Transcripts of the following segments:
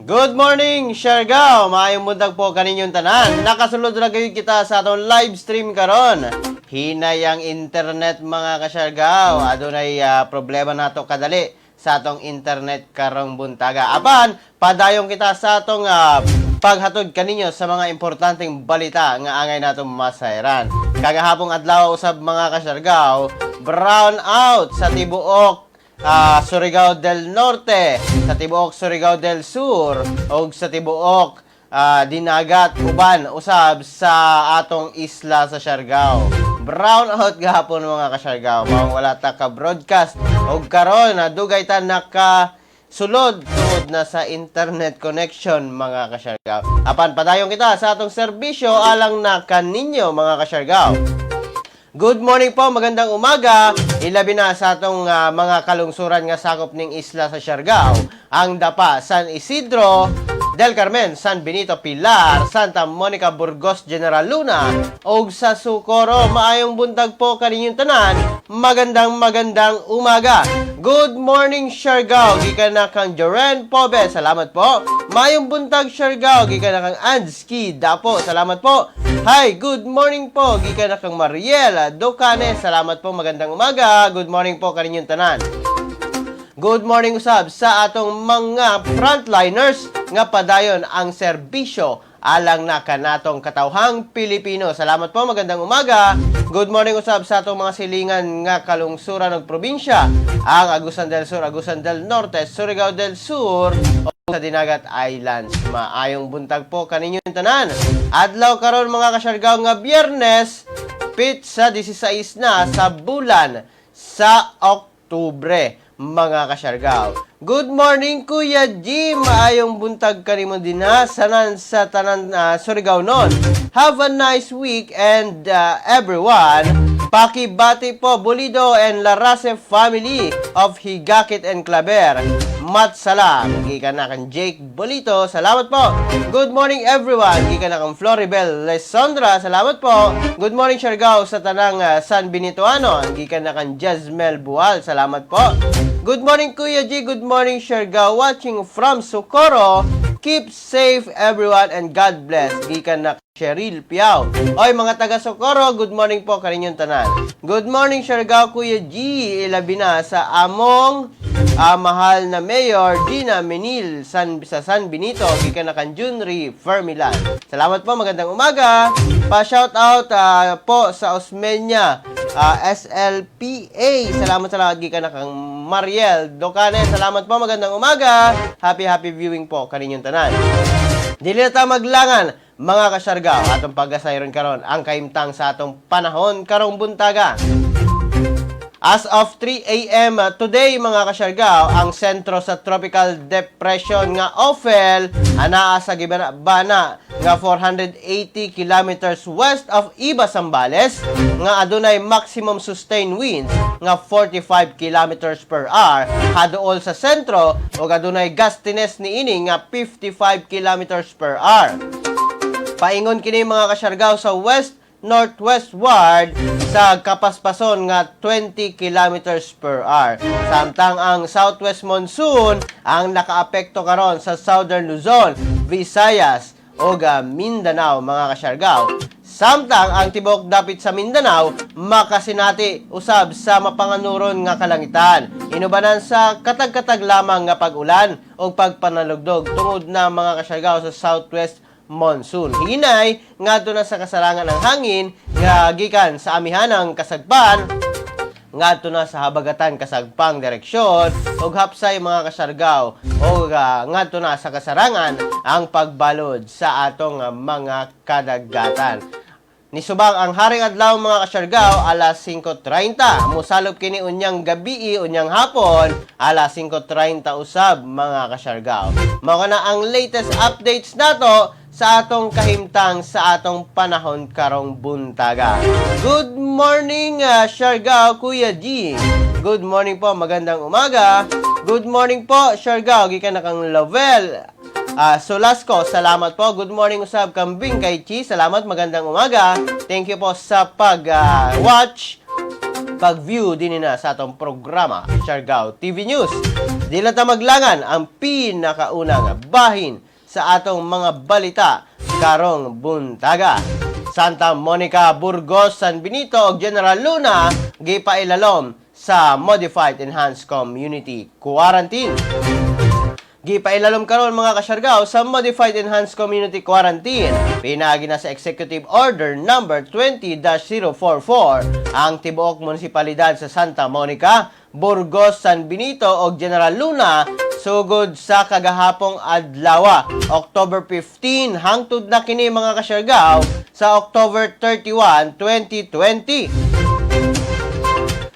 Good morning, Siargao! Maayong buntag po kaninyong tanan. Nakasulod ra gayud kita sa atong live stream karon. Hinay ang internet, mga kasyargao. Adunay problema nato kadali sa atong internet karong buntaga. Apan, padayon kita sa atong paghatod kaninyo sa mga importanteng balita nga angay nato masayran. Kagahapong adlaw usab, mga kasyargao, brown out sa tibuok Surigao del Norte, sa tibuok Surigao del Sur, ug sa tibuok Dinagat, uban usab sa atong isla sa Siargao. Brown out gahapon, mga kasyargao, maong wala ta ka broadcast ug karon na dugay ta naka sulod tungod na sa internet connection, mga kasyargao. Apan padayon kita sa atong serbisyo alang na kaninyo, mga kasyargao. Good morning po, magandang umaga. Ilabi na sa atong mga kalungsuran nga sakop ning isla sa Siargao. Ang Dapa, San Isidro, Del Carmen, San Benito, Pilar, Santa Monica, Burgos, General Luna, ug sa Socorro. Maayong buntag po kaninyong tanan. Magandang magandang umaga. Good morning, Siargao. Gikan na kang Joren Pobe. Salamat po. Maayong buntag, Siargao. Gikan na kang Anski Dapo. Salamat po. Hi, good morning po. Gikan na kang Mariela Docane. Salamat po. Magandang umaga. Good morning po kaninyong tanan. Good morning usab sa atong mga frontliners nga padayon ang serbisyo alang na kanatong katawhang Pilipino. Salamat po, magandang umaga. Good morning usab sa atong mga silingan nga kalungsuran ng probinsya, ang Agusan del Sur, Agusan del Norte, Surigao del Sur, o sa Dinagat Islands. Maayong buntag po kaninyong tanan. Adlaw karon, mga kasyargao, nga Biyernes, petsa 16 na sa bulan sa Oktubre, mga kasyargao. Good morning, Kuya Jim! Maayong buntag kanimo din ha, sanan sa tanan Surigao nun. Have a nice week and everyone. Pakibati po Bulido and Larase family of Higakit and Claver. Mat salam. Gikan na kang Jake Bolito. Salamat po. Good morning, everyone. Gikan na kang Floribel Lesondra. Salamat po. Good morning, Siargao, sa tanang San Benitoano. Gikan na kang Jasmel Bual. Salamat po. Good morning, Kuya G. Good morning, Siargao. Watching from Socorro. Keep safe, everyone, and God bless. Gikan na Cheryl Piao. Oy, mga taga Socorro, good morning po kaninyong tanan. Good morning, Siargao, Kuya G. Ilabi na sa among mahal na Mayor Gina Menil sa San Benito, gikan na kan Junri Fermilan. Salamat po, magandang umaga. Pa-shout out po sa Osmeña SLPA. Salamat sa lahat, gikan na kang Mariel Docane. Salamat po, magandang umaga. Happy happy viewing po kaninyong tanan. Dili na ta maglangan, mga kasyargao, atong pagasayron karon ang kahimtang sa atong panahon karong buntaga. As of 3 a.m. today, mga kasyargao, ang sentro sa Tropical Depression nga Ofel anaa sa gibana nga 480 kilometers west of Iba, Zambales, nga adunay maximum sustained winds nga 45 kilometers per hour haduol sa sentro ug adunay gustiness niini nga 55 kilometers per hour. Paingon kini, mga kasyargao, sa west northwestward sa kapaspason nga 20 kilometers per hour. Samtang ang southwest monsoon ang nakaapekto karon sa Southern Luzon, Visayas ug Mindanao, mga kasyargao. Samtang ang tibok dapit sa Mindanao makasinati usab sa mapanganuron nga kalangitan. Inubanan sa katag-katag lamang nga pag-ulan o pagpanalugdog tungod na, mga kasyargao, sa southwest monsoon. Hinay ngadto na sa kasarangan ng hangin nga gikan sa amihanang kasagpan ngadto na sa habagatan kasagpang direksyon ug hapsay, mga kasyargao, ug ngadto na sa kasarangan ang pagbalod sa atong mga kadagatan. Nisubang ang haring adlaw, mga kasyargao, alas 5:30. Musalop kini unyang gabi, unyang hapon, alas 5:30 usab, mga kasyargao. Mao na ang latest updates nato sa atong kahimtang sa atong panahon karong buntaga. Good morning, Siargao, Kuya G. Good morning po, magandang umaga. Good morning po, Siargao, gikan na kang Lovell Solasco, salamat po. Good morning usab Kambing kay Chi. Salamat, magandang umaga. Thank you po sa pag-watch. pag-view din na sa atong programa Siargao TV News. Di lang ta maglangan ang pinakaunang bahin sa atong mga balita karong buntaga. Santa Monica, Burgos, San Benito ug General Luna gipailalom sa Modified Enhanced Community Quarantine. Gipailalom karon, mga kasyargaw, sa Modified Enhanced Community Quarantine. Pinaagi na sa Executive Order number 20-044 ang tibuok munisipalidad sa Santa Monica, Burgos, San Benito ug General Luna sugod sa kagahapong adlaw, October 15, hangtod na kini, mga kasyargaw, sa October 31, 2020.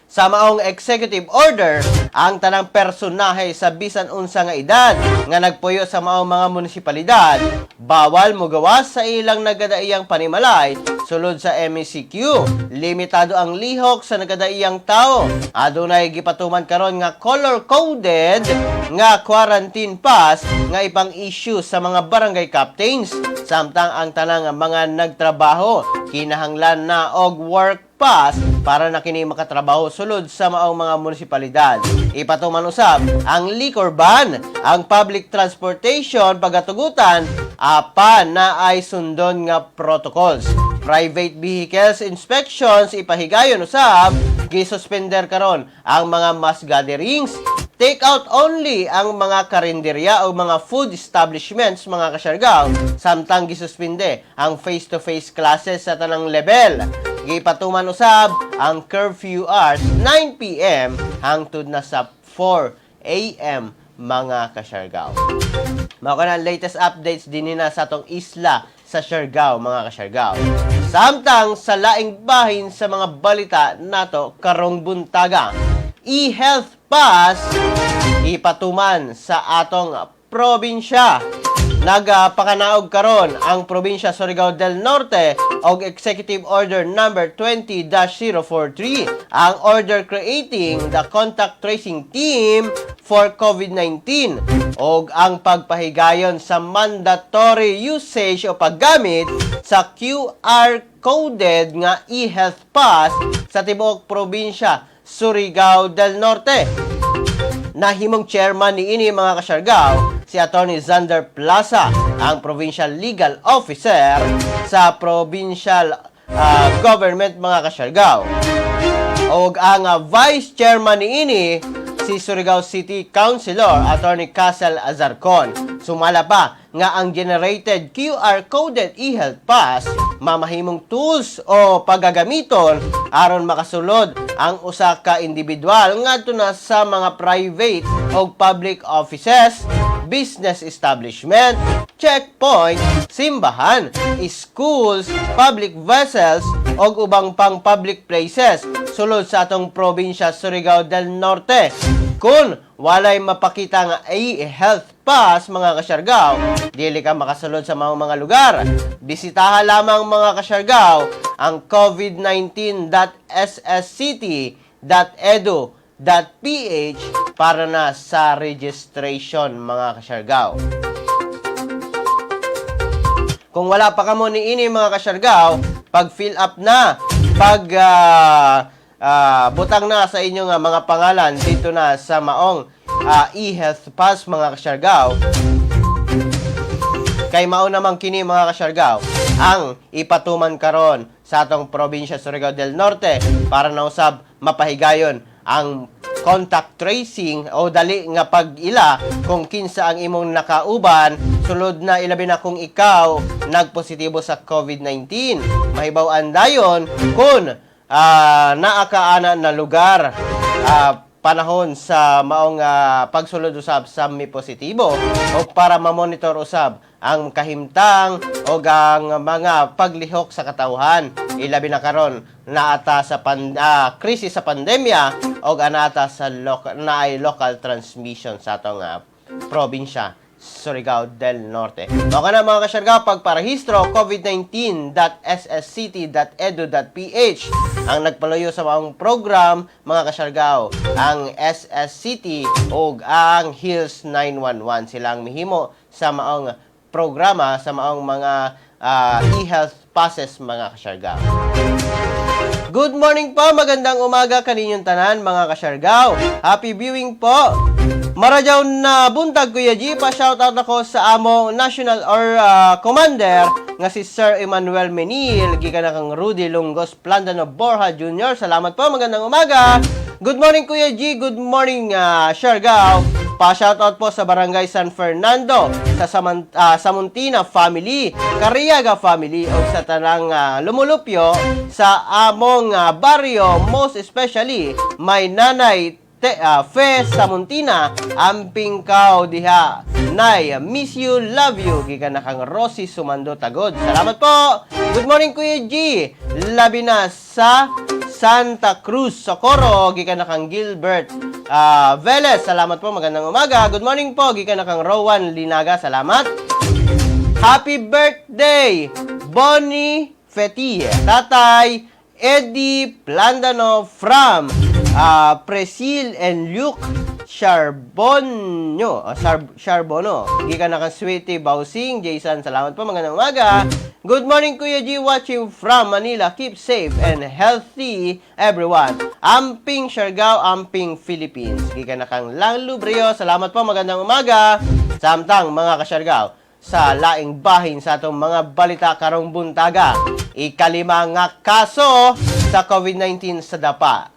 Sa maong executive order, ang tanang personahe sa bisan unsa nga edad nga nagpuyo sa maong mga munisipalidad, bawal mogawas sa ilang nagadaiyang panimalay sulod sa MECQ. Limitado ang lihok sa nagadaiyang tao. Adunay gipatuman karon nga color-coded nga quarantine pass nga ipang-issue sa mga barangay captains. Samtang ang tanang mga nagtrabaho kinahanglan na og work pass para na kini makatrabaho sulod sa maong mga munisipalidad. Ipatuman usab ang liquor ban, ang public transportation pagatugutan apan naay sundon nga protocols. Private vehicles inspections ipahigayon usab, gisuspender karon ang mga mass gatherings. Take out only ang mga karinderya o mga food establishments, mga kasyargaw, samtang gisuspinde ang face-to-face classes sa tanang level. Gipatuman usab ang curfew hours, 9 p.m. hangtod na sa 4 a.m., mga kasyargaw. Mao na ang latest updates din na sa atong isla sa Siargao, mga kasyargaw. Samtang sa laing bahin sa mga balita nato karong buntaga, e-health pass ipatuman sa atong probinsya. Nagapakanaog karon ang probinsya Surigao del Norte og Executive Order number 20-043, ang order creating the contact tracing team for COVID-19 og ang pagpahigayon sa mandatory usage o paggamit sa QR coded nga e-health pass sa tibuok probinsya Surigao del Norte. Nahimong chairman ni ini, mga kasyargaw, si Attorney Xander Plaza, ang provincial legal officer sa provincial government, mga kasyargaw. Og ang vice chairman ni ini si Surigao City Councilor Attorney Casel Azarcon. Sumala pa nga ang generated QR coded e-health pass mamahimong tools o paggagamiton aron makasulod ang usa ka individual ngadto na sa mga private o public offices, business establishment, checkpoint, simbahan, schools, public vessels o ubang pang public places sulod sa atong probinsya Surigao del Norte. Kung walay mapakita nga e-health pass, mga kasyargaw, dili ka makasulod sa mga lugar. Bisitahan lamang, mga kasyargaw, ang covid19.ssct.edu.ph para na sa registration, mga kasyargaw. Kung wala pa kamo ni ini, mga kasyargaw, pag fill up na, pag butang na sa inyong mga pangalan dito na sa maong e-health pass, mga kasyargaw, kay mao namang kini, mga kasyargaw, ang ipatuman karon sa atong probinsya Surigao del Norte para na usab mapahigayon ang contact tracing o dali nga pag-ila kung kinsa ang imong nakauban sulod na, ilabi na kung ikaw nagpositibo sa COVID-19. Mahibaw-an dayon kung naa ka ana na lugar panahon sa maong pagsulod usab sa mi positibo o para ma-monitor usab ang kahimtang o ang mga paglihok sa katawhan, ilabi na karon naata sa krisis sa pandemya o anata sa local naay local transmission sa atong probinsya Surigao del Norte. Mao kana, mga kasyargaw, pagparehistro, covid19.ssct.edu.ph. Ang nagpaluyo sa maong program, mga kasyargaw, ang SSCT ug ang Hills 911. Silang mihimo sa maong programa, sa maong mga e-health passes, mga kasyargaw. Good morning po, magandang umaga kaninyong tanan, mga kasyargaw. Happy viewing po. Maradyaw na buntag, Kuya G, pa shoutout ako sa among national or commander nga si Sir Emmanuel Menil, gikan na kang Rudy Lungos Plandano Borja Jr. Salamat po, magandang umaga. Good morning, Kuya G, good morning, Siargao. Pa shoutout po sa Barangay San Fernando, sa Samontina family, Cariaga family ug sa tanang lumulupyo sa among baryo, most especially my nanay Fe Samontina, amping kaw diha. Nay, miss you, love you. Gikan na kang Rosie Sumando Tagod. Salamat po. Good morning, Kuya G. Labi na sa Santa Cruz, Socorro. Gikan na kang Gilbert Velez. Salamat po. Magandang umaga. Good morning po. Gikan na kang Rowan Linaga. Salamat. Happy birthday, Bonnie Feti. Tatay Eddie Plandano from Presil and Luke Charbonno. Charbono. Gikan na kang Sweetie Bausing. Jason, salamat po. Magandang umaga. Good morning, Kuya G. Watching from Manila. Keep safe and healthy, everyone. Amping Siargao, Amping Philippines. Gikan na kang Lang Lubrio. Salamat po. Magandang umaga. Samtang, mga kasyargao, sa laing bahin sa atong mga balita karong buntaga, ikalima nga kaso sa COVID-19 sa Dapa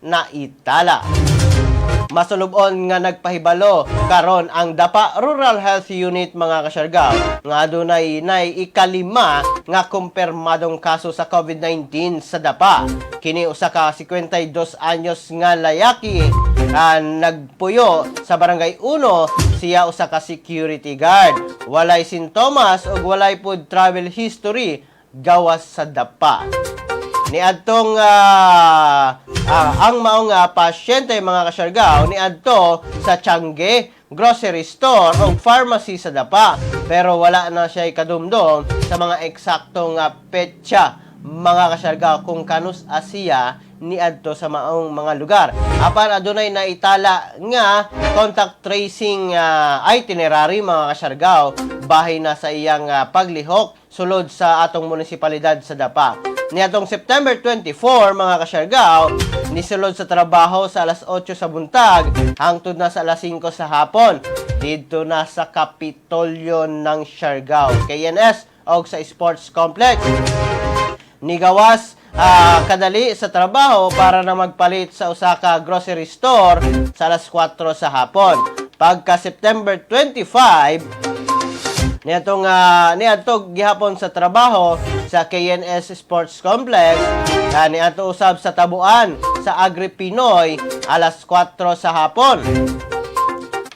na itala. Masulubon nga nagpahibalo karon ang Dapa Rural Health Unit, mga kasyargaw, nga adunay nay ikalima nga kumpirmadong kaso sa COVID-19 sa Dapa. Kini usa ka 52 anyos nga layaki nagpuyo sa Barangay 1, siya usa ka security guard. Walay sintomas ug walay pud travel history gawas sa Dapa. Niadtong ang maong pasyente, mga kasyargaw, niadto sa Tiangge grocery store o pharmacy sa Dapa, pero wala na siya kadumdom sa mga eksaktong petsa, mga kasyargaw, kung kanus siya niadto sa maong mga lugar. Apan adunay naitala nga contact tracing itinerary, mga kasyargaw, bahin na sa iyang paglihok sulod sa atong munisipalidad sa Dapa. Niadtong September 24, mga kasyargaw, nisulod sa trabaho sa alas 8 sa buntag hangtod na sa alas 5 sa hapon didto na sa Kapitolyo ng Siargao, KNS, o sa Sports Complex. Nigawas kadali sa trabaho para na magpalit sa usa ka grocery store sa alas 4 sa hapon. Pagka September 25, niadtong niadto gihapon sa trabaho sa KNS Sports Complex, niadto usab sa Tabuan sa Agri Pinoy alas 4 sa hapon.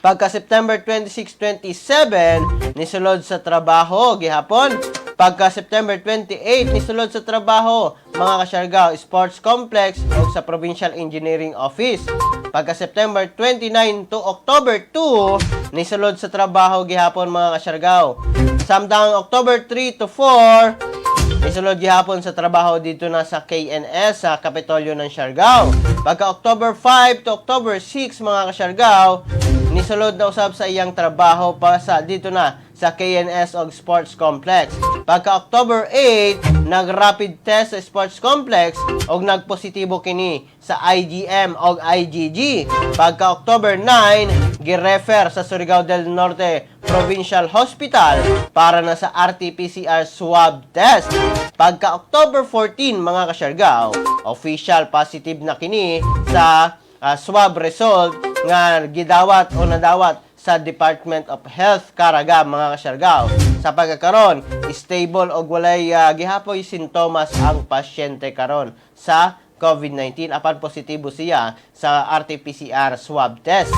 Pagka September 26, 27, nisulod sa trabaho gihapon. Pagka September 28, nisulod sa trabaho, mga kasyargaw, Sports Complex o sa Provincial Engineering Office. Pagka September 29 to October 2, nisulod sa trabaho gihapon, mga kasyargaw. Samtang October 3 to 4, nisulod gihapon sa trabaho didto na sa KNS sa Kapitolyo ng Siargao. Pagka October 5 to October 6, mga kasyargaw, nisulod na usab sa iyang trabaho pa sa didto na sa KNS og Sports Complex. Pagka October 8, nag-rapid test sa Sports Complex og nagpositibo kini sa IgM og IgG. Pagka October 9, girefer sa Surigao del Norte Provincial Hospital para na sa RT-PCR swab test. Pagka October 14, mga kasyargaw, official positive na kini sa swab result nga gidawat o nadawat sa Department of Health Caraga, mga kasyargaw. Sa pagkakaron, stable og walay gihapoy sintomas ang pasyente karon sa COVID-19 apan positibo siya sa RT-PCR swab test.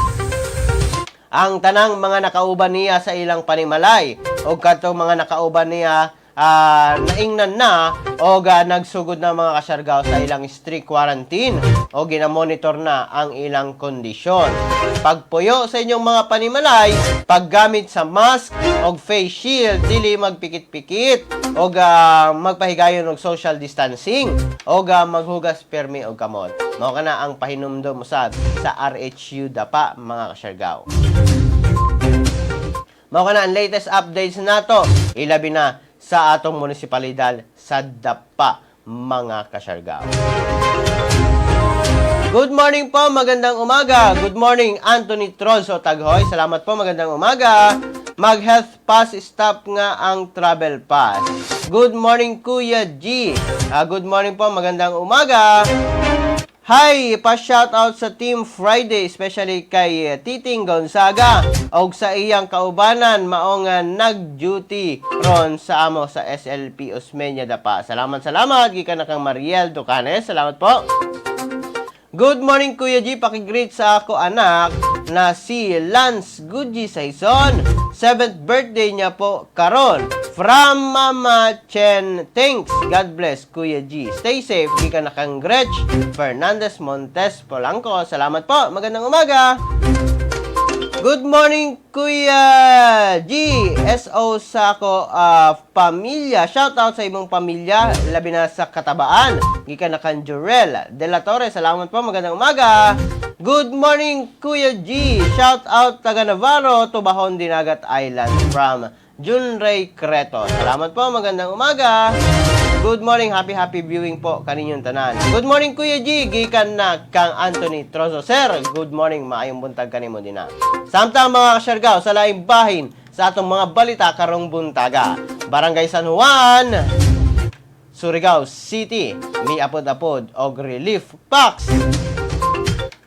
Ang tanang mga nakauban niya sa ilang panimalay o kadtong mga nakauban niya naingnan na o nagsugod na, mga kasyargaw, sa ilang strict quarantine o ginamonitor na ang ilang kondisyon. Pagpuyo sa inyong mga panimalay, paggamit sa mask o face shield, dili magpikit-pikit o magpahigayon og social distancing o maghugas permi og kamot. Mao kana ang pahinumdom usab sa RHU Dapa, mga kasyargaw. Mao kana ang latest updates nato ilabi na sa sa atong munisipalidad sa Dapa, mga kasyargao. Good morning po, magandang umaga. Good morning, Anthony Tronso Taghoy. Salamat po, magandang umaga. Mag-health pass, stop nga ang travel pass. Good morning, Kuya G. Good morning po, magandang umaga. Hi, pa-shout out sa Team Friday, especially kay Titing Gonzaga og sa iyang kaubanan maong nag-duty ron sa amo sa SLP Osmeña Dapa. Salamat, salamat gikan na kang Mariel Ducanes. Salamat po. Good morning, Kuya G, paki-greet sa ako anak na si Lance Guji Saison. 7th birthday niya po karon. From Mama Chen. Thanks. God bless, Kuya G. Stay safe. Gikan na kang Gretch Fernandez Montes Polanco. Salamat po. Magandang umaga. Good morning, Kuya G. SO sa ako pamilya. Shout out sa imong pamilya, labi na sa Katabaan. Gikan na kan Jurel De La Torre. Salamat po. Magandang umaga. Good morning, Kuya G. Shout out taga Navarro, Tubahon, Dinagat Island from Junray Creto. Salamat po. Magandang umaga. Good morning, happy happy viewing po kaninyong tanan. Good morning, Kuya G, gikan na kang Anthony Trozo. Sir, good morning, maayong buntag kanimo dinha. Samtang, mga kasyargaw, sa laing bahin sa atong mga balita karong buntaga. Barangay San Juan, Surigao City, miapod-apod og relief packs.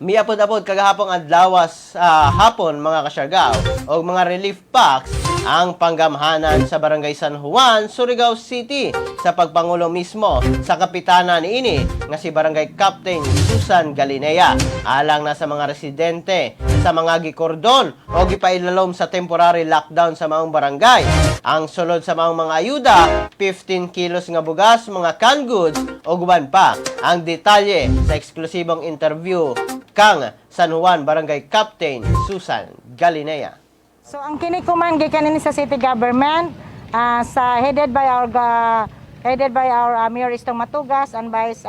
Miapod-apod kagahapon adlaw sa hapon, mga kasyargaw, og mga relief packs ang panggamhanan sa Barangay San Juan, Surigao City sa pagpangulo mismo sa kapitana niini nga si Barangay Captain Susan Galinea alang na sa mga residente sa mga gikordon o gipailalom sa temporary lockdown sa maong barangay. Ang sulod sa maong mga ayuda, 15 kilos nga bugas, mga canned goods o guban pa. Ang detalye sa eksklusibong interview kang San Juan Barangay Captain Susan Galinea. So ang kini kuman gikan ini sa city government sa headed by our Mayor Istong Matugas and Vice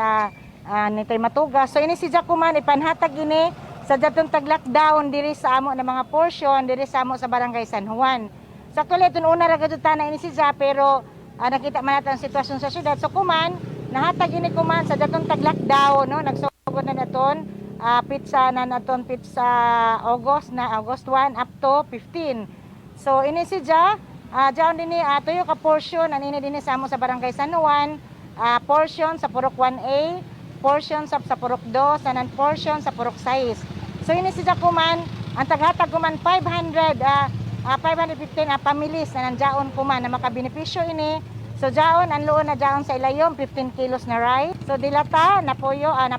Nitoy Matugas. So ini si kuman ipanhatag ini sa datong tag-lockdown diri sa amo na mga portion diri sa amo sa Barangay San Juan. So actually itong una ra gud na ini si Ja, pero nakita man natin ang sitwasyon sa syudad. So kuman nahatag ini kuman sa datong tag-lockdown, no, nagsugod na naton petsa na naton petsa August na August 1 up to 15. So ini si Ja, jaon dinhi tuyo ka portion an ini dinhi sa amo sa Barangay San Juan, portion sa Purok 1A, portion sa Purok 2, sanan portion sa Purok 6. So ini si Ja kuman, ang taghatag kuman 500 515 families na nandyaon kuman na makabenepisyo ini. So jaon ang luon na jaon sa ilayom 15 kilos na rice. So dilata, napoyo, ang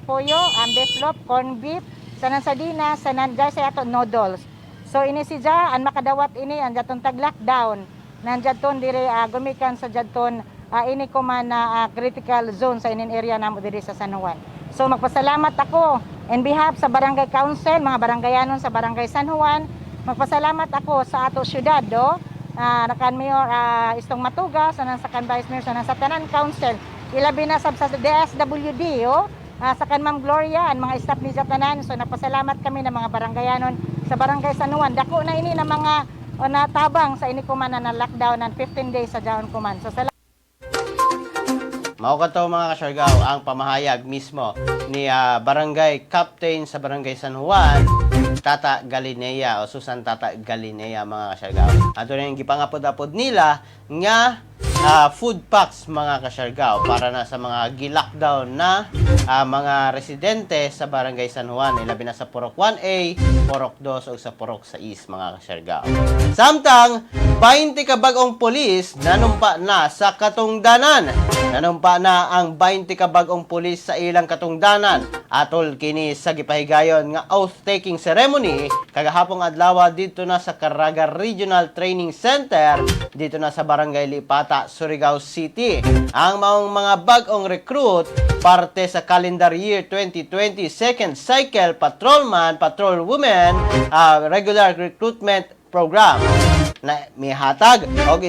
beef loaf, corn beef, sanan sardinas, sanan jay sa ato noodles. So ini si ja ang makadawat ini ang jatong tag lockdown. Nandiyan dire gumikan sa jadton ini kuman na critical zone sa inin area namo diri sa San Juan. So magpasalamat ako in behalf sa Barangay Council, mga barangayanon sa Barangay San Juan, magpasalamat ako sa ato syudad do nakan Mayor Istong Matugas, sanan sa kan Vice Mayor, sanan sa tanan council, ilabi na sab sa DSWD oh, sa kan Ma'am Gloria, ang mga staff ni tanan. So napasalamat kami ng mga barangayanon sa Barangay San Juan. Dako na ini na mga o natabang sa ini kuman na lockdown ng 15 days sa jaon kuman. So salamat. Mao kato, mga kasyargaw, ang pamahayag mismo ni Barangay Captain sa Barangay San Juan, Tata Galinea o Susan Tata Galinea, mga kasyargaw. Ato na yung gipangapod-apod nila nga food packs, mga kasyargaw, para na sa mga gi-lockdown na mga residente sa Barangay San Juan, ilabi na sa Purok 1A, Purok 2 o sa Purok 6, mga kasyargaw. Samtang 20 ka bag-ong pulis nanumpa na sa katungdanan. Nanumpa na ang 20 ka bag-ong pulis sa ilang katungdanan. Atol kini sa gipahigayon nga oath-taking ceremony kagahapong adlaw dito na sa Caraga Regional Training Center dito na sa Barangay Lipata, Surigao City. Ang maong mga bag-ong recruit parte sa calendar year 2020 second cycle patrolman, patrolwoman, regular recruitment program na mihatag og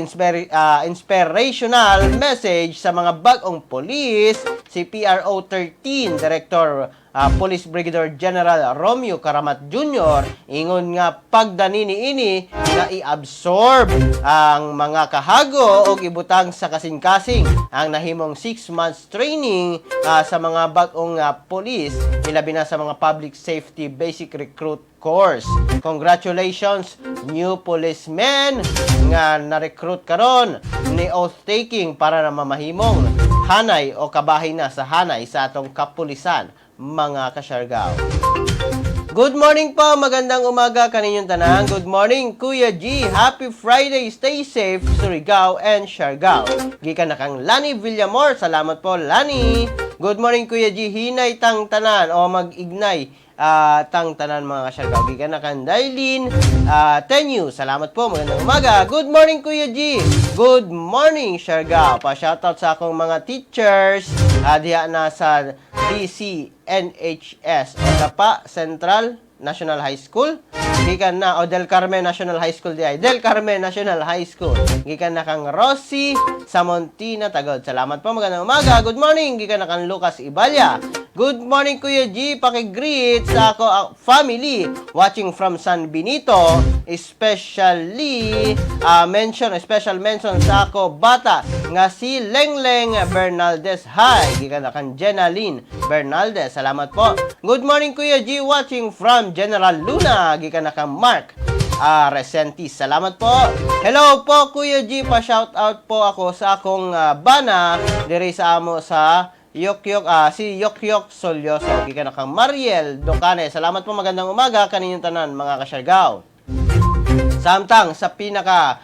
inspirational message sa mga bag-ong pulis si PRO 13 Director Police Brigadier General Romeo Caramat Jr. Ingon nga pagdani niini nga i-absorb ang mga kahago og ibutang sa kasing-kasing ang nahimong 6 months training sa mga bag-ong police, ilabi na sa mga public safety basic recruit course. Congratulations, new policemen nga na-recruit karon ni oath taking para na mamahimong hanay o kabahin na sa hanay sa atong kapulisan, mga kasyargaw. Good morning po, magandang umaga kaninyong tanan. Good morning, Kuya G. Happy Friday. Stay safe, Surigao and Siargao. Gikan na kang Lani Villamor. Salamat po, Lani. Good morning, Kuya G. Hinay tang tanan o mag-ignay tang tanan, mga kasyargaw. Gikan na kang Dailin Tenyu. Salamat po, magandang umaga. Good morning, Kuya G. Good morning, Siargao. Pa-shoutout sa akong mga teachers diha na sa DCNHS o Dapa Central National High School. Gikan na o Del Carmen National High School di ay. Del Carmen National High School. Gikan na kang Rosie Samontina Tagod. Salamat po, magandang umaga. Good morning. Gikan na kang Lucas Ibalya. Good morning, Kuya G. Paki-greet sa ako ang family watching from San Benito. Especially mention, special mention sa ako bata nga si Lengleng Bernaldez. Hi. Gikan na kang Jenaline Bernaldez. Salamat po. Good morning, Kuya G. Watching from General Luna. Gikan na kang Mark Resentis. Salamat po. Hello po, Kuya G. Pa-shout out po ako sa akong bana diri sa amo sa Yokyok, si Yokyok Solyoso. Gikan na kang Mariel Docane. Salamat po, magandang umaga kaninyong tanan, mga kasyargaw. Samtang sa pinaka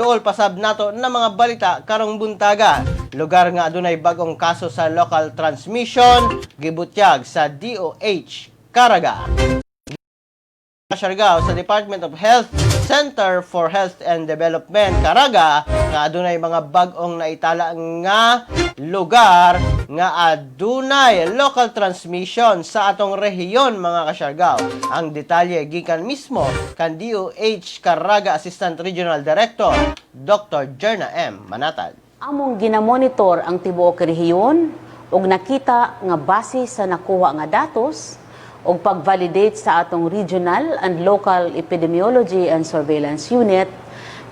duol pasab nato na mga balita karong buntaga, lugar nga adunay bagong kaso sa local transmission gibutyag sa DOH Caraga. Siargao, sa Department of Health Center for Health and Development Caraga nga adunay mga bag-ong naitala nga lugar nga adunay local transmission sa atong rehiyon, mga kasyargao. Ang detalye gikan mismo kan DOH Caraga Assistant Regional Director Dr. Jerna M. Manatad. Among ginamonitor ang tibuok rehiyon ug nakita nga base sa nakuha nga datos ug pag-validate sa atong regional and local epidemiology and surveillance unit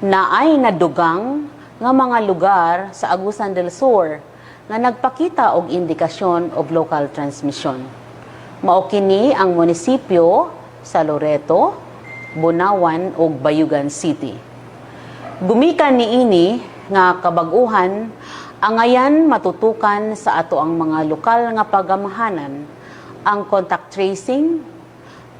na ay nadugang nga mga lugar sa Agusan del Sur nga nagpakita og indikasyon og local transmission. Mao kini ang munisipyo sa Loreto, Bunawan ug Bayugan City. Gumikan niini nga kabag-uhan, angayan matutukan sa ato ang mga lokal nga pagamahanan ang contact tracing,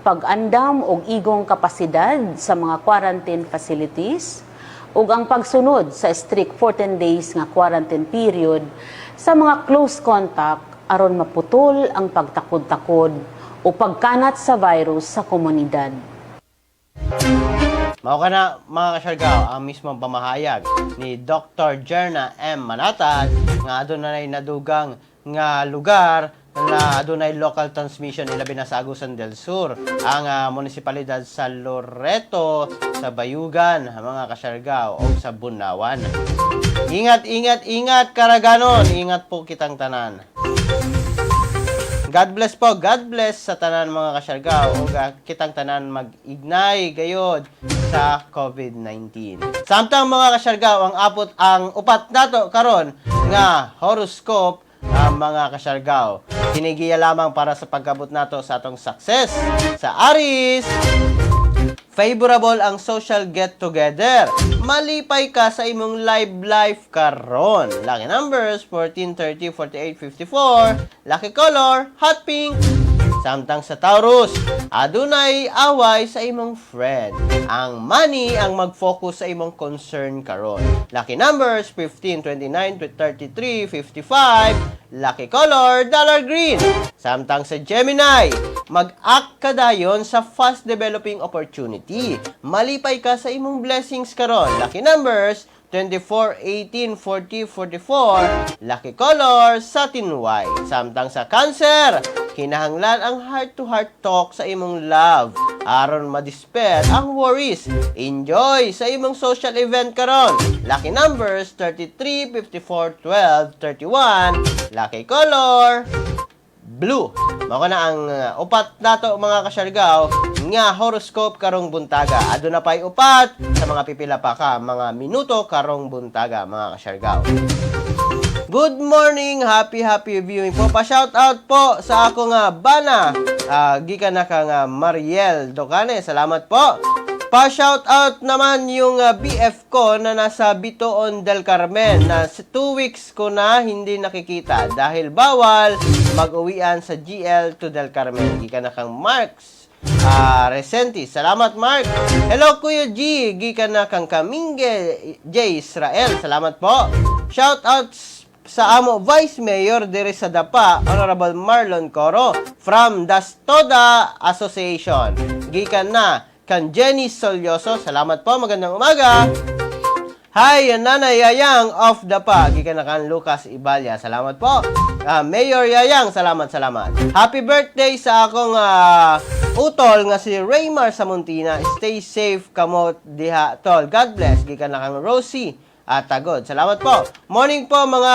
pag-andam og igong kapasidad sa mga quarantine facilities ug ang pagsunod sa strict 14 days nga quarantine period sa mga close contact aron maputol ang pagtakod-takod o pagkanat sa virus sa komunidad. Mao kana, mga kasyargao, ang mismong pamahayag ni Dr. Jerna M. Manatad nga adunay nadugang nga lugar na adunay local transmission, ilabi na sa Agusan del Sur, ang munisipalidad sa Loreto, sa Bayugan, mga kasyargao, o sa Bunawan. Ingat, ingat, ingat, Karaganon. Ingat po kitang tanan. God bless po. God bless sa tanan, mga kasyargao. Ug kitang tanan mag-ignay gayod sa COVID-19. Samtang, mga kasyargao, ang apot ang upat nato karon nga horoscope, ang mga kasyargao. Kinigiya lamang para sa pagkabot nato sa atong success. Sa Aries, favorable ang social get-together. Malipay ka sa imong live life karon. Lucky numbers 14, 30, 48, 54. Lucky color, hot pink. Samtang sa Taurus, adunay away sa imong friend. Ang money ang mag-focus sa imong concern karon. Lucky numbers 15, 29, 33, 55. Lucky color, dollar green. Samtang sa Gemini, mag-act ka dayon sa fast developing opportunity. Malipay ka sa imong blessings karon. Lucky numbers 24, 18, 40, 44. Lucky color, satin white. Samtang sa Cancer, kinahanglan ang heart-to-heart talk sa imong love aron madispel ang worries. Enjoy sa imong social event karon. Lucky numbers 33, 54, 12, 31. Lucky color, Blue. Mao na ang upat nato, mga kasyargaw, nga horoscope karong buntaga. Aduna pay upat sa mga pipila pa ka mga minuto karong buntaga, mga kasyargaw. Good morning, happy happy viewing po. Pa-shout out po sa ako nga bana. Gikan na ka nga Mariel Docane. Salamat po. Pa-shout out naman yung BF ko na nasa Bitoon del Carmen na 2 weeks ko na hindi nakikita dahil bawal mag-uwian sa GL to del Carmen. Gikan na kang Marks Resenti. Salamat, Mark. Hello, Kuya G. Gikan na kang Kaminge J. Israel. Salamat po. Shout out sa amo Vice Mayor diri sa Dapa, Honorable Marlon Coro from Dastoda Association. Gikan na kan Jenny Solyoso. Salamat po. Magandang umaga. Hi, Nanay Yayang of Dapa. Gikan na kan Lucas Ibalya. Salamat po. Mayor Yayang, salamat, salamat. Happy birthday sa akong utol nga si Raymar Samontina. Stay safe kamo diha, tol. God bless. Gikan na kang Rosie at Tagod. Salamat po. Morning po, mga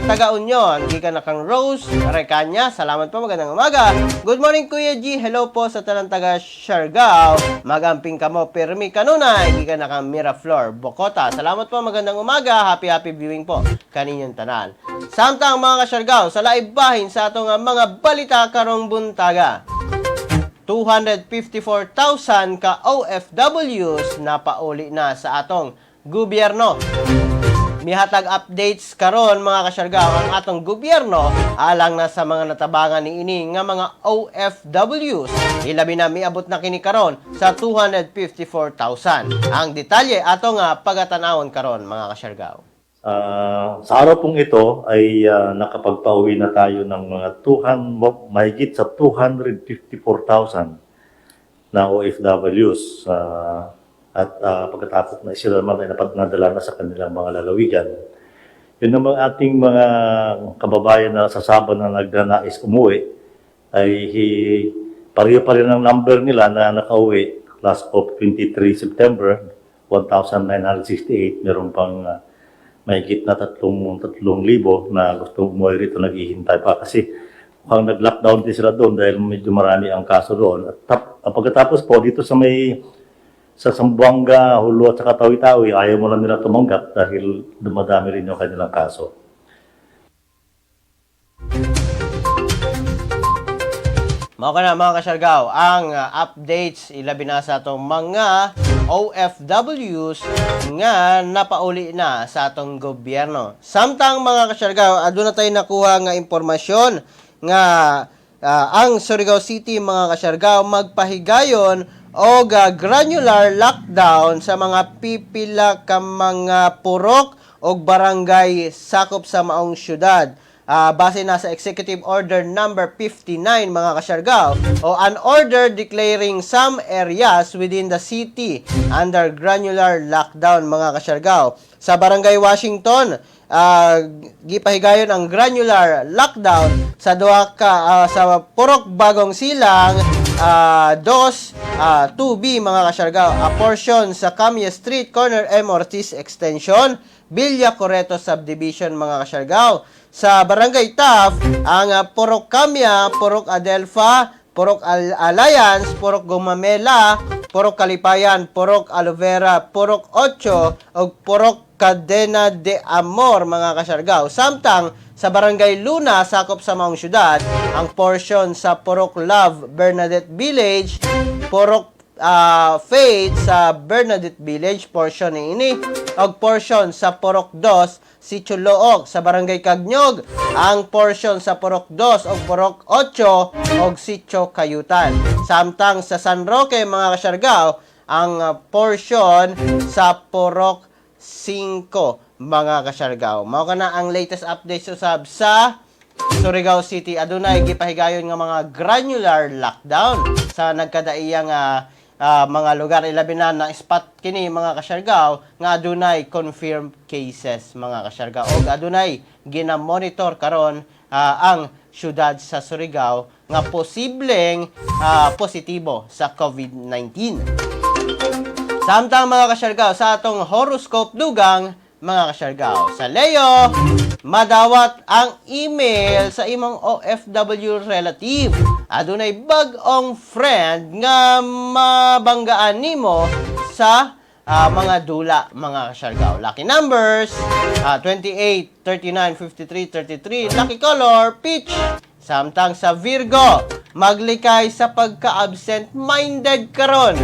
taga-Union. Gikan na kang Rose Recanya. Salamat po. Magandang umaga. Good morning, Kuya G. Hello po sa tanang taga Siargao. Magamping kamo permi kanunay. Gikan na kang Miraflor, Bocota. Salamat po. Magandang umaga. Happy happy viewing po kaninyong tanan. Samtang, mga ka-Siargao, sa laib bahin sa atong mga balita karong buntaga. 254,000 ka OFWs na pauli na sa atong gobyerno. Mihatag updates karon, mga kasyargaw, ang atong gobyerno alang na sa mga natabangan niini nga mga OFWs. Ilabi na miabot na kini karon sa 254,000. Ang detalye ato nga pagatanawon karon, mga kasyargaw. Sa araw pong ito ay nakapagpauwi na tayo ng mga 200, mahigit sa 254,000 na OFWs at pagkatapos na sila naman ay nadala na sa kanilang mga lalawigan. Yun naman ating mga kababayan na sa Sabah na nagnanais umuwi ay pareho pa rin ang number nila na nakauwi last of 23 September, 1,968. Meron pang mahigit na 3,000 na gusto umuwi rito, naghihintay pa kasi mukhang nag-lockdown din sila doon dahil medyo marami ang kaso doon. At pagkatapos po dito sa may sa Zamboanga, Jolo at saka Tawi-Tawi, ayaw muna nila tumanggap dahil dumadami rin yung kanilang kaso. Mao kana, mga kasyargaw, ang updates ilabi na sa atong mga OFWs nga napauli na sa atong gobyerno. Samtang, mga kasyargaw, aduna tayo nakuha nga impormasyon nga ang Surigao City, mga kasyargaw, magpahigayon og granular lockdown sa mga pipila ka mga purok og barangay sakop sa maong syudad. Base na sa Executive Order number 59, mga kasyargaw, o an order declaring some areas within the city under granular lockdown, mga kasyargaw. Sa Barangay Washington, gipahigayon ang granular lockdown sa duha ka sa Purok Bagong Silang dos 2B, mga kasyargaw, a portion sa Camia Street corner M. Ortiz Extension, Villa Coreto Subdivision, mga kasyargaw. Sa Barangay Taft, ang Purok Camia, Purok Adelfa, Purok Alliance, Purok Gumamela, Purok Kalipayan, Purok Aloe Vera, Purok 8, ug Purok Cadena de Amor, mga kasyargaw. Samtang sa Barangay Luna, sakop sa maong syudad, ang portion sa Purok Love Bernadette Village, Purok Faith sa Bernadette Village, portion ni ini, og portion sa Purok 2, Sitio Look. Sa Barangay Cagniog, ang portion sa Purok 2 og Purok 8 og Sitio Kayutan. Samtang sa San Roque, mga kasyargaw, ang portion sa Purok 5, mga kasyargaw. Mao kana ang latest updates usab sa Surigao City. Adunay gipahigayon nga mga granular lockdown sa nagkadaiyang mga lugar, ilabi na na spot kini, mga kasyargaw, nga adunay confirmed cases, mga kasyargaw, og adunay gina-monitor karon ang syudad sa Surigao nga posibleng positibo sa COVID-19. Samtang, mga kasyargaw, sa atong horoscope dugang, mga kasyargaw, sa Leo, Madawat ang email sa imong OFW relative. Adunay bag-ong friend nga mabanggaan nimo sa mga dula, mga kasyargaw. Lucky numbers, 28, 39, 53, 33. Lucky color, peach. Samtang sa Virgo, maglikay sa pagka-absent-minded karon.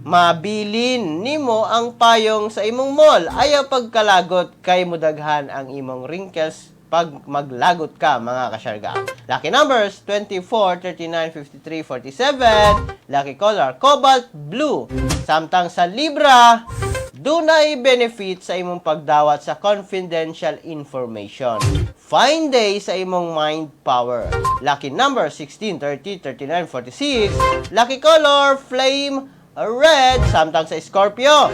Mabilin nimo ang payong sa imong mall. Ayaw pagkalagot kay mudaghan ang imong wrinkles pag maglagot ka, mga kasyarga. Lucky numbers 24, 39, 53, 47. Lucky color, cobalt blue. Samtang sa Libra, dunay benefit sa imong pagdawat sa confidential information. Fine day sa imong mind power. Lucky number 16, 30, 39, 46. Lucky color, flame red. Samtang sa Scorpio,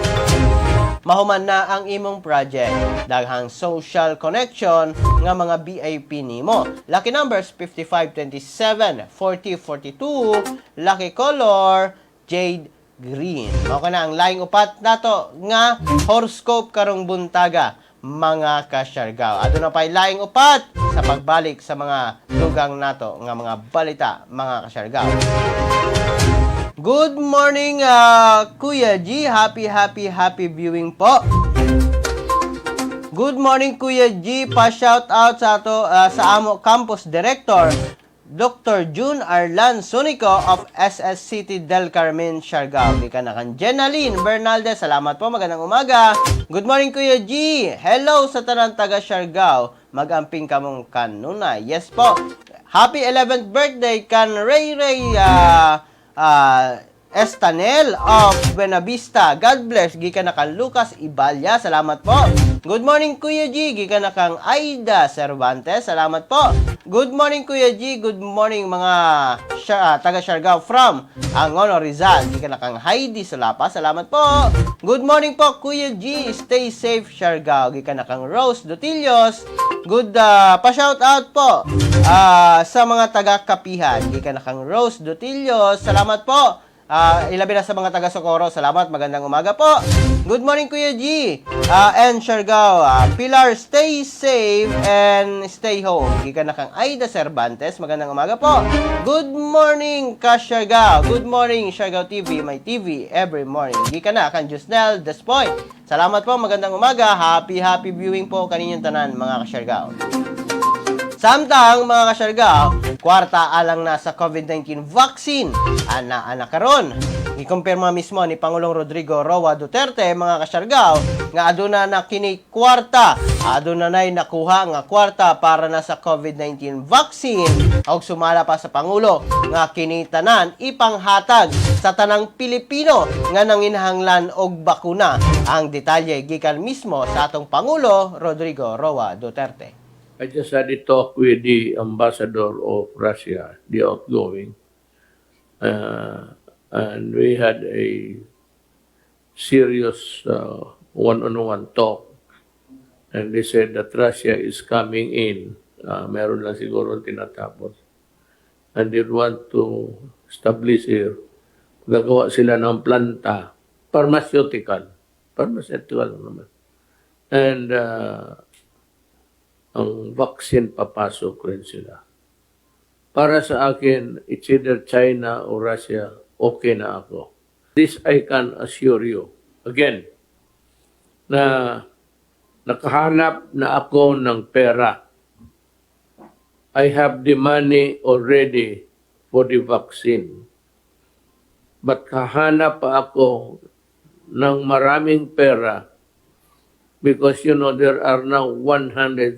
mahuman na ang imong project. Daghang social connection nga mga VIP nimo. Lucky numbers 55, 27, 40, 42. Lucky color, jade green. Mao kana ang laing upat nato nga horoscope karong buntaga, mga kasyargaw. Aduna pa'y laing upat sa pagbalik sa mga dugang nato nga mga balita, mga kasyargaw. Good morning, Kuya G. Happy, happy, happy viewing po. Good morning, Kuya G. Pa-shout out sa ato sa amo campus director, Dr. June Arlan Sunico of SS City del Carmen, Siargao. Gikan na kang Jenaline Bernaldez. Salamat po. Magandang umaga. Good morning, Kuya G. Hello sa tanang taga Siargao. Magamping kamong kanunay. Yes po. Happy 11th birthday kan Ray Ray Estanel of Buenavista. God bless. Gikan na kang Lucas Ibalya. Salamat po. Good morning, Kuya G. Gikan na kang Aida Cervantes. Salamat po. Good morning, Kuya G. Good morning, mga taga Siargao from Angono, Rizal. Gikan na kang Heidi Solapa. Salamat po. Good morning po, Kuya G. Stay safe, Siargao. Gikan na kang Rose Dutillos. Good pa-shout out po sa mga taga Kapihan. Gikan na kang Rose Dutillos. Salamat po. Ilabi na sa mga taga Socorro. Salamat. Magandang umaga po. Good morning, Kuya G. And Siargao. Pilar, stay safe and stay home. Gikan na kang Aida Cervantes. Magandang umaga po. Good morning, ka Siargao. Good morning, Siargao TV. My TV every morning. Gikan na kang Jusnel Despoy. Salamat po. Magandang umaga. Happy, happy viewing po kaninyong tanan, mga kasyargao. Samtang, mga kasyargao, kwarta alang na sa COVID-19 vaccine. Ana-ana karon. Gikumpirma mismo ni Pangulong Rodrigo Roa Duterte, mga kasyargao, nga aduna na kini kwarta. Aduna na'y nakuha nga kwarta para na sa COVID-19 vaccine. Og sumala pa sa Pangulo nga kini tanan ipanghatag sa tanang Pilipino nga nanginahanglan og bakuna. Ang detalye gikan mismo sa atong Pangulo Rodrigo Roa Duterte. I just had a talk with the ambassador of Russia, the outgoing, and we had a serious one-on-one talk. And they said that Russia is coming in. Meron lang siguro tinatapos. And they want to establish here. Gagawa sila ng planta, pharmaceutical. Pharmaceutical naman. And ang vaccine, papasok rin sila. Para sa akin, it's either China or Russia, okay na ako. This I can assure you. Again, na nakahanap na ako ng pera. I have the money already for the vaccine. But kahanap pa ako ng maraming pera because there are now 130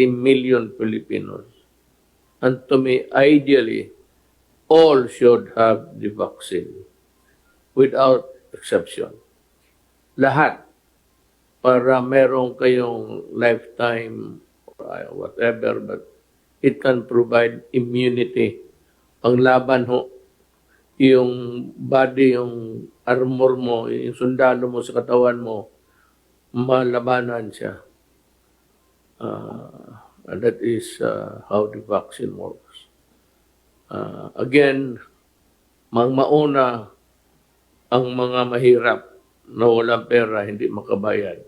million Filipinos. And to me, ideally, all should have the vaccine without exception. Lahat, para meron kayong lifetime or whatever, but it can provide immunity. Panglaban ho, yung body, yung armor mo, yung sundalo mo sa katawan mo, malabanan siya. And that is how the vaccine works. Again, mang mauna ang mga mahirap na walang pera, hindi makabayad.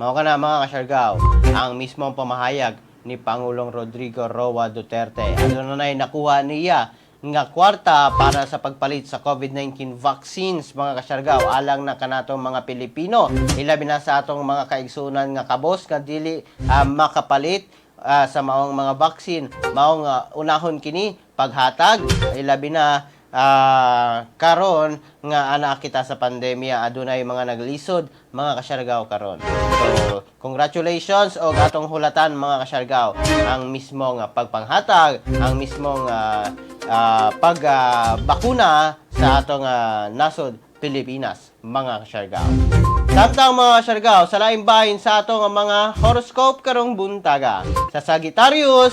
Mao kana, mga kasyargaw, ang mismong pamahayag ni Pangulong Rodrigo Roa Duterte. Ano na nakuha niya nga kwarta para sa pagpalit sa COVID-19 vaccines, mga kasyargaw, alang na kanatong mga Pilipino, ilabi na sa atong mga kaigsunan nga kabos nga dili makapalit sa maong mga vaccine. Maong unahon kini paghatag, ilabi na karon nga ana kita sa pandemya, adunay mga naglisod, mga kasyargaw, karon. So congratulations og atong hulatan, mga kasyargaw, ang mismo nga pagpanghatag, ang mismong pag bakuna sa atong nasod Pilipinas, mga kasyargaw. Samtang, mga kasyargaw, sa laing bahin sa atong mga horoscope karong buntaga. Sa Sagittarius,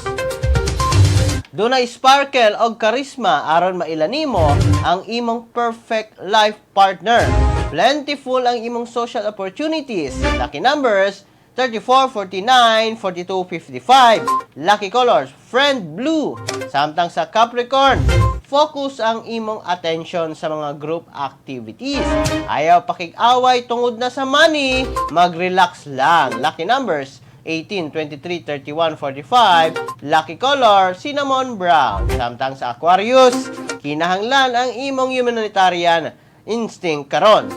dunay sparkle og charisma aron maila nimo ang imong perfect life partner. Plentiful ang imong social opportunities. Lucky numbers 34, 49, 42, 55. Lucky colors, friend blue. Samtang sa Capricorn, focus ang imong attention sa mga group activities. Ayaw pakig-away tungod na sa money, mag-relax lang. Lucky numbers 18, 23, 31, 45. Lucky color, cinnamon brown. Samtang sa Aquarius, kinahanglan ang imong humanitarian instinct karon.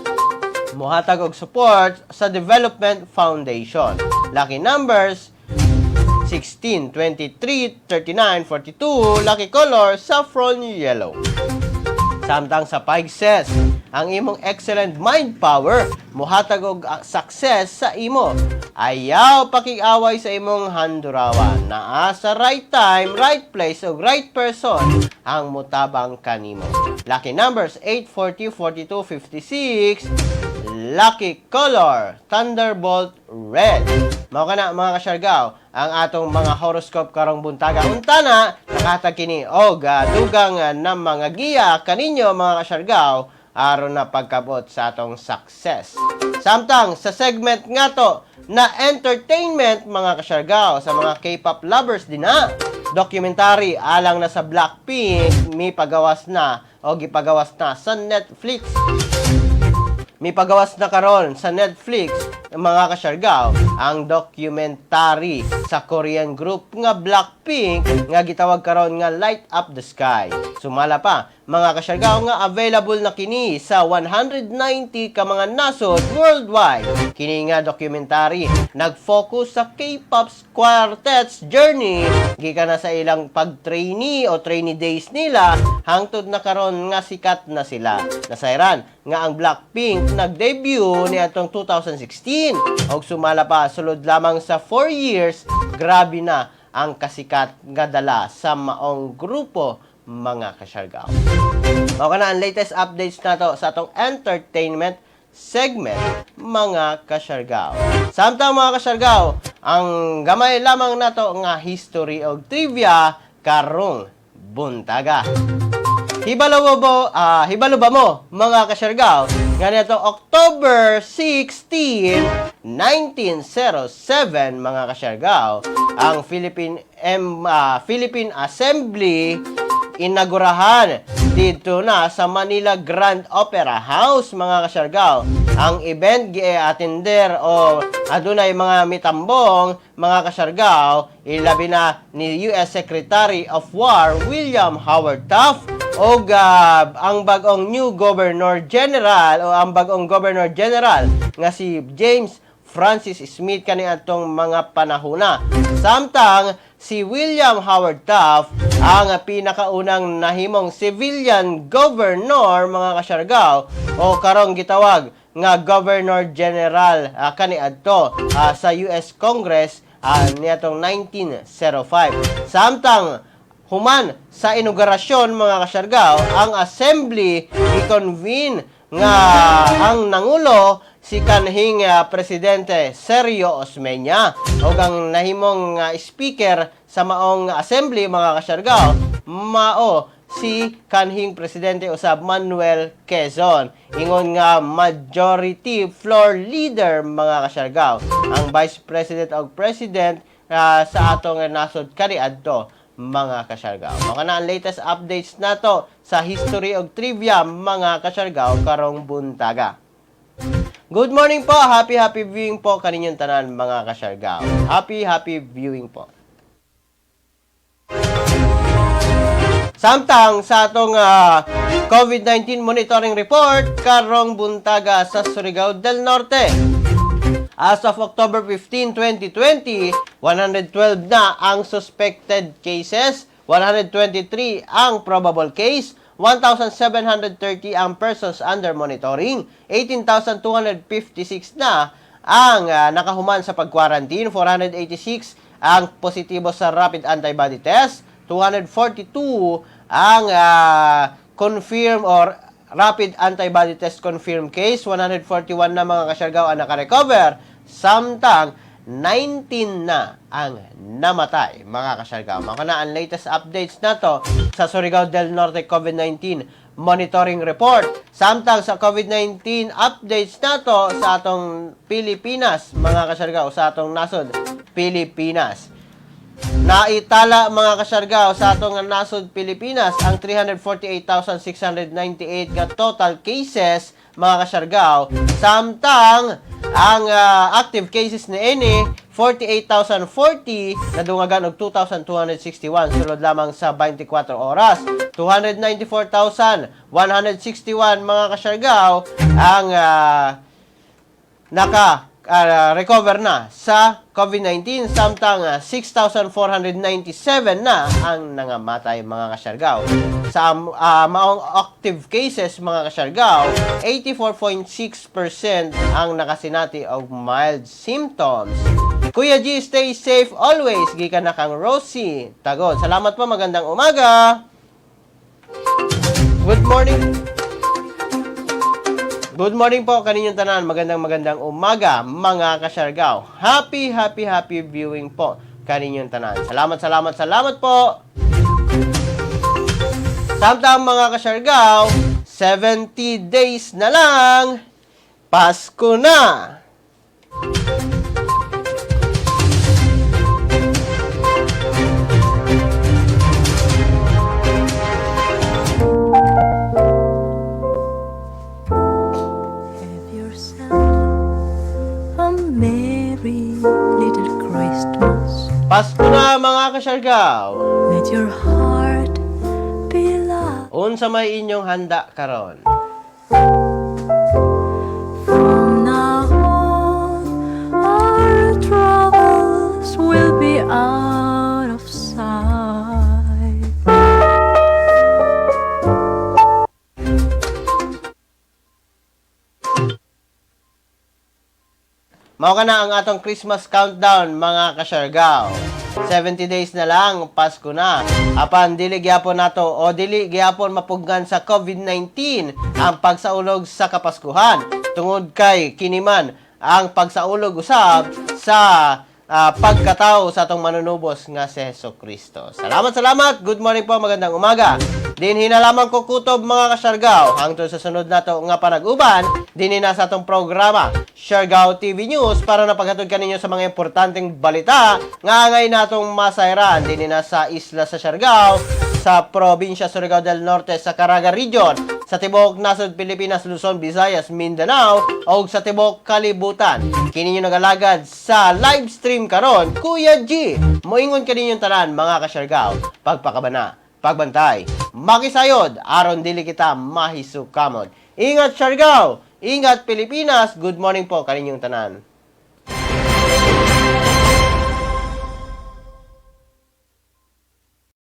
Muhatag og support sa Development Foundation. Lucky numbers 16, 23, 39, 42. Lucky color, saffron yellow. Samtang sa Pisces, ang imong excellent mind power muhatag og success sa imo. Ayaw pakig-away sa imong handurawan. Naa sa right time, right place ug right person ang mutabang kanimo. Lucky numbers 8, 40, 42, 56. Lucky color, Thunderbolt Red. Mao kana, mga kasyargaw, ang atong mga horoscope karong buntaga. Untana, nakahatag kini og dugang na mga giya kaninyo, mga kasyargaw, aron na pagkabot sa atong success. Samtang sa segment nga to na entertainment, mga kasyargaw, sa mga K-pop lovers din na, documentary alang na sa Blackpink mi pagawas na o gipagawas na sa Netflix. Mipagawas na karon sa Netflix, mga kasyargaw, ang documentary sa Korean group nga Blackpink nga gitawag karon nga Light Up the Sky. Sumala pa, mga kasyargaw, nga available na kini sa 190 ka mga nasod worldwide. Kini nga documentary nag-focus sa K-pop quartet's journey gikan na sa ilang pag-trainee o trainee days nila hangtod na karon nga sikat na sila. Nasayran nga ang Blackpink nag-debut niadtong 2016 og sumala pa, sulod lamang sa 4 years, grabe na ang kasikat nga dala sa maong grupo, mga kasyargaw. Mao kana ang latest updates nato sa atong entertainment segment, mga kasyargaw. Samtang, mga kasyargaw, ang gamay lamang nato nga history og trivia karong buntaga. Hibalo ba mo, mga kasyargaw, nga nito October 16, 1907, mga kasyargaw, ang Philippine Assembly inagurahan dito na sa Manila Grand Opera House, mga kasyargaw? Ang event gi-attender o adunay mga mitambong, mga kasyargaw, ilabi na ni US Secretary of War William Howard Taft o ang bagong new Governor General o ang bagong Governor General nga si James Francis Smith kaniadtong mga panahona. Samtang si William Howard Taft ang pinakaunang nahimong civilian governor, mga kasyargaw, o karong gitawag nga Governor General kaniadto sa US Congress niadtong 1905. Samtang human sa inaugurasyon, mga kasyargaw, ang assembly i-convene nga ang nangulo si kanhing presidente Sergio Osmeña ug ang nahimong speaker sa maong assembly, mga kasyargaw, mao si kanhing presidente usab Manuel Quezon, ingon nga majority floor leader, mga kasyargaw, ang vice president og president sa atong nasod kaniadto, mga kasyargaw. Mao na ang latest updates nato sa history og trivia, mga kasyargaw, karong buntaga. Good morning po, happy happy viewing po kaninyong tanan, mga kasyargao. Happy happy viewing po. Samtang sa atong COVID-19 monitoring report karong buntaga sa Surigao del Norte. As of October 15, 2020, 112 na ang suspected cases, 123 ang probable case, 1,730 ang persons under monitoring, 18,256 na ang nakahuman sa pag-quarantine, 486 ang positibo sa rapid antibody test, 242 ang confirm or rapid antibody test confirm case, 141 na, mga kasyargaw, ang nakarecover, samtang 19 na ang namatay, mga kasyargaw. Mao na ang latest updates nato sa Surigao del Norte COVID-19 monitoring report. Samtang sa COVID-19 updates nato sa atong Pilipinas, mga kasyargaw, sa atong nasod Pilipinas. Naitala, mga kasyargaw, sa atong nasod Pilipinas ang 348,698 nga total cases, mga kasyargaw, samtang ang active cases niini 48,040, nadungagan og 2,261 sulod lamang sa 24 oras. 294,161, mga kasyargaw, ang naka recover na sa COVID-19, samtang 6,497 na ang nangamatay, mga kasyargaw. Sa maong active cases, mga kasyargaw, 84.6% ang nakasinati og mild symptoms. Kuya G, stay safe always. Gikan na kang Rosie Tagod. Salamat po, magandang umaga. Good morning. Good morning po kaninyong tanan. Magandang magandang umaga, mga kasyargaw. Happy, happy, happy viewing po kaninyong tanan. Salamat, salamat, salamat po. Samtang, mga kasyargaw, 70 days na lang, Pasko na! Have yourself a merry little Christmas. Pasko na, mga kasyargaw! Let your heart be light. Unsa may inyong handa karon? From now on, our troubles will be out of sight. Mao kana ang atong Christmas countdown, mga kasyargaw. 70 days na lang, Pasko na. Apan dili gyapon nato o dili gyapon mapugnan sa COVID-19 ang pagsaulog sa Kapaskuhan. Tungod kay kini man ang pagsaulog usab sa pagkatao sa atong manunubos nga si Heso Kristo. Salamat, salamat. Good morning po, magandang umaga. Dinhi na lamang ko kutob, mga kasyargaw. Hangtod sa sunod nato nga panag-uban, dinhi na sa atong programa, Siargao TV News, para napaghatod kaninyo sa mga importanteng balita nga angay natong masayran dinhi na sa isla sa Siargao, sa probinsya Surigao del Norte, sa Caraga Region, sa tibuok nasod Pilipinas, Luzon, Visayas, Mindanao, o sa tibuok kalibutan. Kini nyo nagalagad sa live stream karon, Kuya G. Moingon kaninyong tanan, mga kasyargaw, pagpakabana, pagbantay, makisayod, aron dili kita mahisukamot. Ingat, Siargao! Ingat, Pilipinas! Good morning po kaninyong tanan.